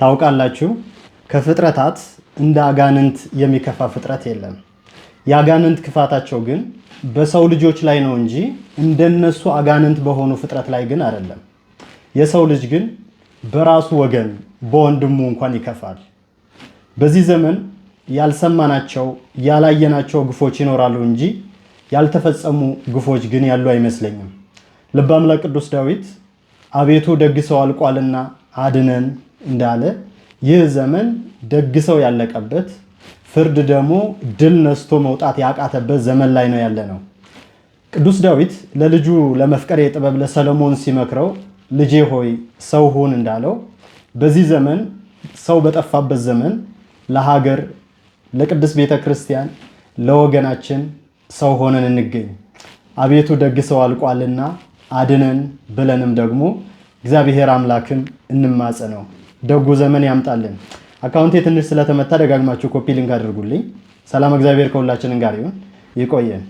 ታውቃላችሁ፣ ከፍጥረታት እንደ አጋንንት የሚከፋ ፍጥረት የለም። የአጋንንት ክፋታቸው ግን በሰው ልጆች ላይ ነው እንጂ እንደነሱ አጋንንት በሆኑ ፍጥረት ላይ ግን አይደለም። የሰው ልጅ ግን በራሱ ወገን በወንድሙ እንኳን ይከፋል። በዚህ ዘመን ያልሰማናቸው ያላየናቸው ግፎች ይኖራሉ እንጂ ያልተፈጸሙ ግፎች ግን ያሉ አይመስለኝም። ልበ አምላክ ቅዱስ ዳዊት አቤቱ ደግ ሰው አልቋልና አድነን እንዳለ፣ ይህ ዘመን ደግ ሰው ያለቀበት፣ ፍርድ ደግሞ ድል ነስቶ መውጣት ያቃተበት ዘመን ላይ ነው ያለነው። ቅዱስ ዳዊት ለልጁ ለመፍቀሬ ጥበብ ለሰለሞን ሲመክረው ልጄ ሆይ ሰው ሁን እንዳለው፣ በዚህ ዘመን ሰው በጠፋበት ዘመን ለሀገር፣ ለቅድስት ቤተ ክርስቲያን፣ ለወገናችን ሰው ሆነን እንገኝ። አቤቱ ደግ ሰው አልቋልና አድነን ብለንም ደግሞ እግዚአብሔር አምላክን እንማጸነው። ደጉ ዘመን ያምጣልን። Account ኤ ትንሽ ስለተመታ ደጋግማችሁ copy link አድርጉልኝ። ሰላም እግዚአብሔር ከሁላችንን ጋር ይሁን። ይቆየን።